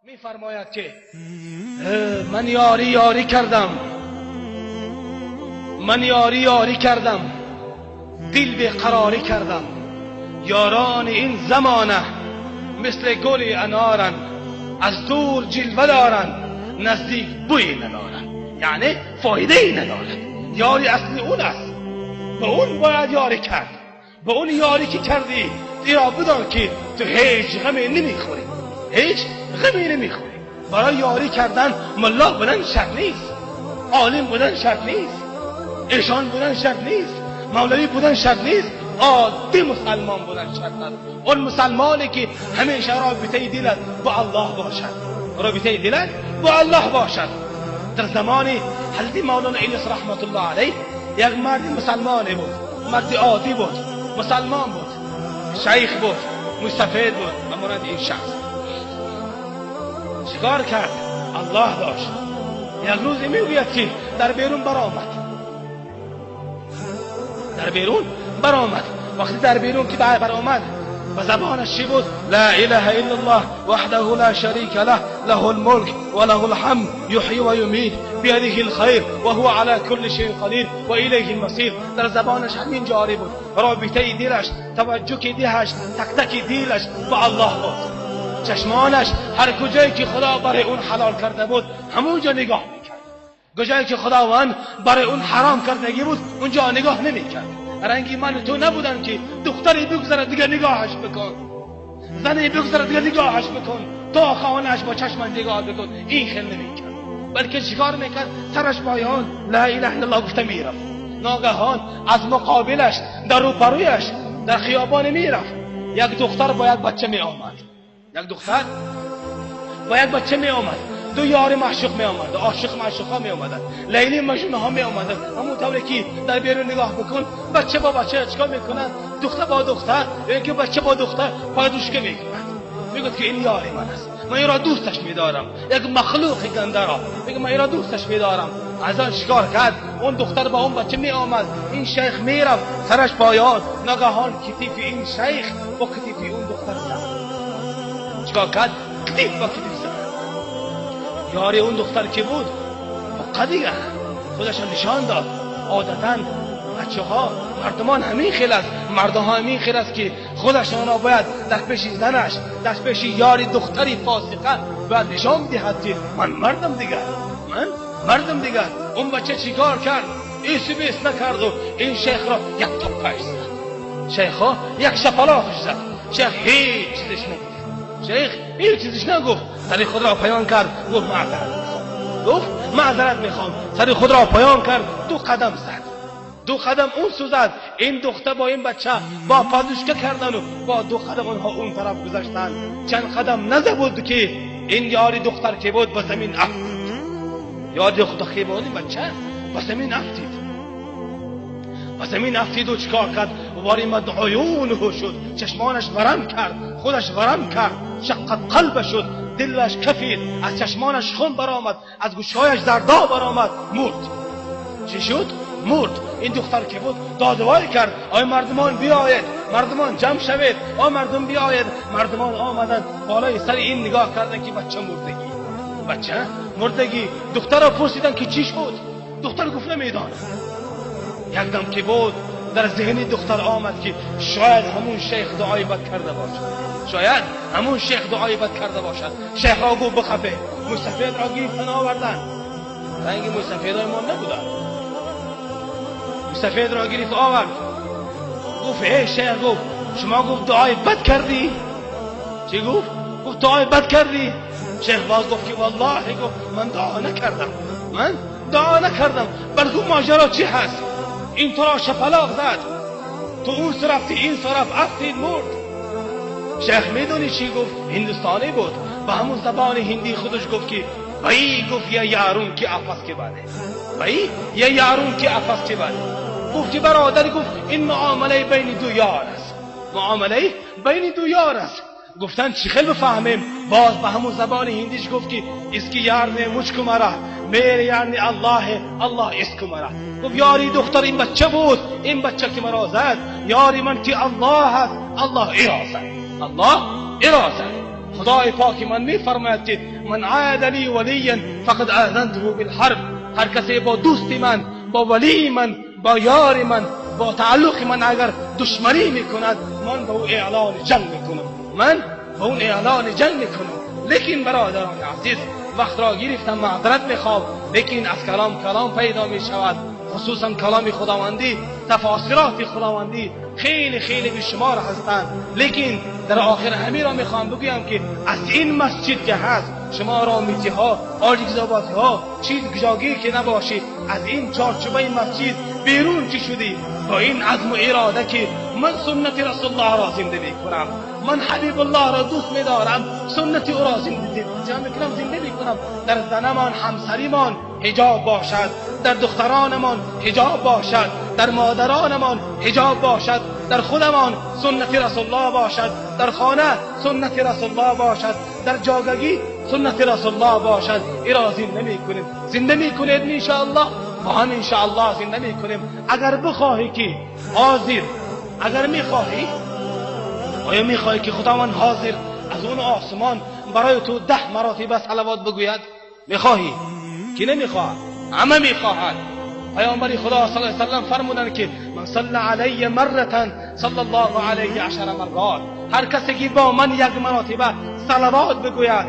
میفرماید که من یاری یاری کردم، من یاری یاری کردم، دل به قراری کردم. یاران این زمانه مثل گل انارن، از دور جلوه دارن، نزدیک بوی ندارن، یعنی فایده ای ندارد. یاری اصلی اون است، به اون باید یاری کرد. به اون یاری که کردی ایرا بدان که تو هیچ غمی نمیخوری، هیچ غمی نمیخوری. برای یاری کردن ملا بودن شرط نیست، عالم بودن شرط نیست، ایشان بودن شرط نیست، مولوی بودن شرط نیست، عادی مسلمان بودن شرط است. اون مسلمانی که همیشه رابطه دلت با الله باشد، رابطه دلت با الله باشد. در زمان حضرت مولانا الیاس رحمت الله علیه یک مرد مسلمانی بود، مرد عادی بود، مسلمان بود، شیخ بود، مستفید بود. و این شخص چیکار کرد؟ الله داشت. یک روزی میگوید که در بیرون برآمد، در بیرون برآمد. وقتی در بیرون که برآمد و زبانش چی بود؟ لا اله الا الله وحده لا شریک له، له الملک و له الحمد، یحیی و یمیت، بیده الخیر و هو على كل شیء قدیر و الیه المصیر. در زبانش همین جاری بود. رابطه دلش، توجه دهش، تک تک دلش با الله بود. چشمانش هر کجایی که خدا برای اون حلال کرده بود همونجا نگاه میکرد، کجایی که خداوند برای اون حرام کردگی بود اونجا نگاه نمیکرد. رنگی من تو نبودن که دختری بگذره دیگه نگاهش بکن، زنی بگذره دیگه نگاهش بکن، تا خانهش با چشم نگاه بکن. این خیلی نمیکرد، بلکه چیکار میکرد؟ سرش پایان لا اله الا الله گفته میرفت. ناگهان از مقابلش در روبرویش در خیابان میرفت، یک دختر با یک بچه میآمد، یک دختر با یک بچه می آمد، دو یار معشوق می آمد، عاشق معشوق ها می آمدن، لیلی مجنون ها می آمدن. همون طوری که در بیرون نگاه بکن، بچه با بچه چیکار میکنن؟ دختر با دختر، یکی بچه با دختر پادوشکه میکنن. میگفت که این یار من است، من این را دوستش میدارم، یک مخلوق گنده را، میگه من این را دوستش میدارم. از آن چیکار کرد؟ اون دختر با اون بچه می آمد، این شیخ میرفت سرش پایان، ناگهان کتیف این شیخ با کتیف اون دختر زد. چیکار کرد؟ کتیف با کتیف زد. یاری اون دختر که بود با دیگه خودش نشان داد. عادتا بچه ها مردمان همین خیل است، مردها همین خیل است که خودشان را باید در پیش زنش، در پیش یاری دختری فاسقه باید نشان بدهد که من مردم دیگه، من مردم دیگه. اون بچه چیکار کرد؟ ایسی بیس نکرد و این شیخ را یک تپش زد، شیخ ها یک شپلاخش زد. شیخ هیچ چیزش نگفت، شیخ هیچ چیزش نگفت. سر خود را پایان کرد، گفت معذرت میخوام، گفت معذرت میخوام. سر خود را پایان کرد، دو قدم زد، دو قدم اون سو زد. این دختر با این بچه با پادوشکه کردن و با دو قدم اونها اون طرف گذشتن. چند قدم نزده بود که این یاری دختر که بود با زمین افتید. یاری دختر که بود این بچه با زمین افتید، با زمین افتید و چیکار کرد؟ ورمت عیونه شد، چشمانش ورم کرد، خودش ورم کرد، شقت قلب شد، دلش کفید، از چشمانش خون برآمد، از گوشهایش دردا برآمد، مرد. چی شد؟ مرد. این دختر که بود دادوای کرد، آی مردمان بیاید، مردمان جمع شوید، آی مردم بیاید. مردمان آمدند بالای سر این نگاه کردن که بچه مردگی، بچه مردگی. دختر را پرسیدن که چی شد؟ دختر گفت نمیدانم. یک دم که بود در ذهن دختر آمد که شاید همون شیخ دعای بد کرده باشد، شاید همون شیخ دعای بد کرده باشد. شیخ را گفت بخفه، مستفید را گرفتن آوردن. رنگ مستفیدهای ما نبودن. مستفید را گرفت آورد، گفت ای شیخ، گفت شما گفت دعای بد کردی؟ چی گفت؟ گفت دعای بد کردی؟ شیخ باز گفت که والله، گفت من دعا نکردم، من دعا نکردم. بلکه ماجرا چی هست؟ این تو را شپلاق زد، تو اون رفتی این طرف افتید مرد. شیخ میدونی چی گفت؟ هندوستانی بود، با همون زبان هندی خودش گفت که بھائی، گفت یه یارون که آپس کے باره، بھائی یه یارون که آپس کے باره. گفت که برادر، گفت این معامله بین دو یار است، معامله بین دو یار است. گفتن چی خیلی بفهمیم؟ باز به همون زبان هندیش گفت که इसकी यार ने मुझको मारा، मेरे यार ने الله है، الله इसको मारा. گفت یاری دختر این بچه بود، این بچه که مرا زد، یاری من که الله هست، الله ایرا زد، الله ایرا زد. خدای پاک من میفرماید که من عاد لی ولیا فقد آذنته بالحرب. هر کسی با دوست من، با ولی من، با یار من، با تعلق من اگر دشمنی میکند، من به او اعلان جنگ میکنم، من به اون اعلان جنگ میکنم. لیکن برادران عزیز، وقت را گرفتم، معذرت میخوام، لیکن از کلام کلام پیدا میشود، خصوصا کلام خداوندی، تفاسیرات خداوندی خیلی خیلی بیشمار هستند. لیکن در آخر همین را میخوام بگویم که از این مسجد که هست، شما رامیتی ها، آجیزآبادی ها، چیز گجاگی که نباشید، از این چارچوبه مسجد بیرون که شدی با این عزم و اراده که من سنت رسول الله را زنده میکنم، من حبیب الله را دوست میدارم، سنت او را زنده میکنم، زنده میکنم. در زنمان، همسریمان حجاب باشد، در دخترانمان حجاب باشد، در مادرانمان حجاب باشد، در خودمان سنت رسول الله باشد، در خانه سنت رسول الله باشد، در جاگگی سنت رسول الله باشد. ای را زنده میکنیم، زنده میکنید انشاءالله، ما هم انشاءالله زنده میکنیم. اگر بخواهی که حاضر، اگر میخواهی، آیا میخواهی که خداوند حاضر از اون آسمان برای تو 10 مراتب صلوات بگوید؟ میخواهی؟ که نمیخواهد، همه میخواهد. پیامبر خدا صلی الله علیه و سلم فرمودند که من صلی علی مرة صلی الله علیه 10 مرات. هر کسی که با من یک مراتبه صلوات بگوید،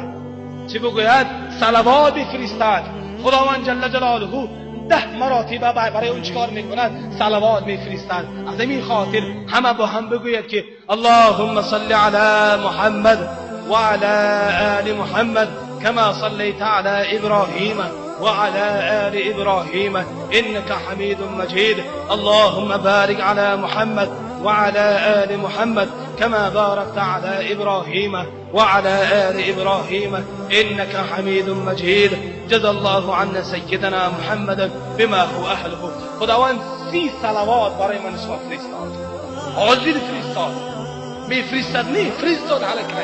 چی بگوید؟ صلوات بفرستد، خداوند جل جلاله 10 مراتبه برای اون چیکار میکند؟ صلوات میفرستد. از این خاطر همه با هم بگوید که اللهم صل علی محمد وعلى آل محمد كما صليت على إبراهيم وعلى آل إبراهيم إنك حميد مجيد. اللهم بارك على محمد وعلى آل محمد كما باركت على إبراهيم وعلى آل إبراهيم إنك حميد مجيد. جزا الله عنا سيدنا محمد بما هو أهله. خداوند 30 صلوات برای من شما فرستاد، حاضر فرستاد، میفرستد، نه فرستاد علیک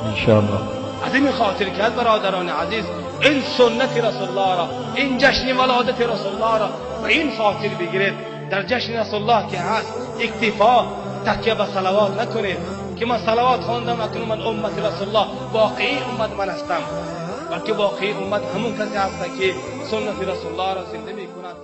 انشاءالله. از این خاطر که برادران عزیز، این سنت رسول الله را، این جشن ولادت رسول الله را به این خاطر بگیرید. در جشن رسول الله که هست اکتفا تکیه به صلوات نکنید که من صلوات خواندم اکنون من امت رسول الله، واقعی امت من هستم، بلکه واقعی امت همون کسی هست که سنت رسول الله را زنده میکند.